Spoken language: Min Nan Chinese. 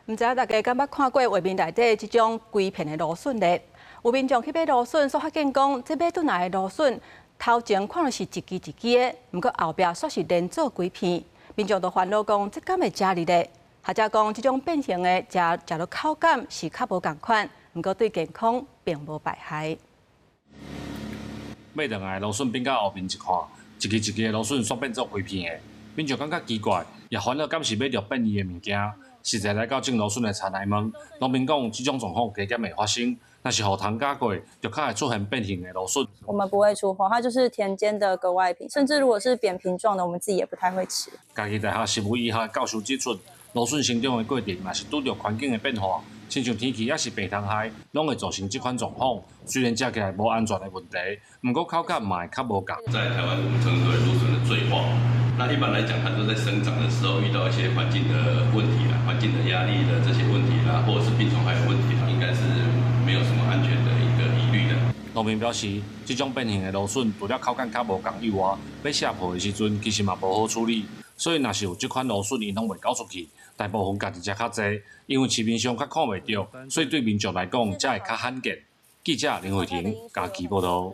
毋知大家敢捌看過畫面內底這種規片的蘆筍咧？有民眾去買蘆筍，煞發現講，這買轉來的蘆筍頭前看著是一支一支的，毋過後壁煞是連做規片。民眾就煩惱講，這敢會食得咧？學者講，這種變形的食食落口感是較無仝款，毋過對健康並無敗害。買轉來蘆筍變甲後面一看，一支一支的蘆筍煞變做規片的，民眾感覺奇怪，也煩惱敢是買著變異的物件。實際來到種蘆筍的田來問，農民講這種狀況加減會發生，若是予蟲咬過，就較會出現變形的蘆筍。我們不會出貨，它就是田間的格外品，甚至如果是扁平狀的，我們自己也不太會吃。嘉義大學食物醫學教授指出，蘆筍成長的過程若是拄著環境的變化，親像天氣抑是病蟲害，攏會造成這款狀況。雖然食起來無安全的問題，毋過口感嘛會較無仝。在台灣，我們稱之為蘆筍的退化。那一般來講，它都在生長的時候遇到一些環境的問題啦、環境的壓力的這些問題啦，或者是病蟲害的問題，應該是沒有什麼安全的一個疑慮的。農民表示，這種變形的蘆筍，除了口感較無仝以外，欲卸皮的時陣其實嘛無好處理，所以若是有這款蘆筍，𪜶攏袂交出去。大部分家己食較濟，因為市面上較看袂著，所以對民眾來講才會較罕見。記者林慧婷嘉義報導。